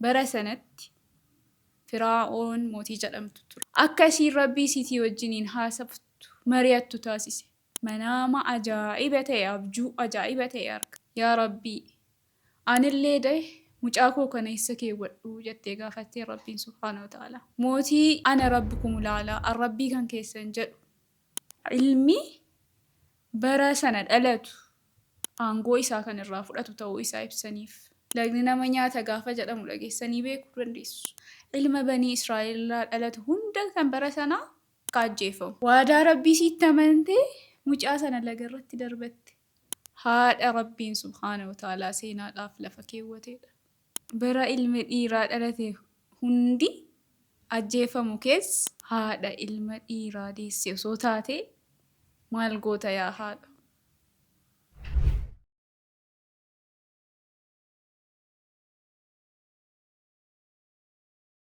Bara sanatti Fira'awn mootii jedhamtu ture. Akka isiin Rabbii isiitii wajjiniin haasoftu, mari'attu taasise. Manaama ajaa'iba ta'e, abjuu ajaa'iba ta'e arga. Yaa Rabbii! Anillee dahe mucaa koo kana eessa keewwadhu? jettee gaafatteen Rabbiin subhaanahu wa ta'aalaa. Mootii ana Rabbukumul a'laa, an Rabbii kan keessan jedhu. Ilmi bara sana dhalatu aangoo isaa kan irraa fudhatu ta'uu isaa ibsaniif. Lagni nama nyaata gaafa jedhamu dhageessanii beekuu dandeessu. Ilma Banii Israa'eel irraa dhalatu hunda kan bara sanaa akka ajjeefamu. Waadaa Rabbii isiitti amantee mucaa sana laga irratti darbatte. Haadha Rabbiin subhaanahu wa ta'aalaa seenaadhaaf lafa keewwateedha. Bara ilmi dhiiraa dhalate hundi ajjeefamu keessa haadha ilma dhiiraa deesse osoo taatee maal goota yaa haadha?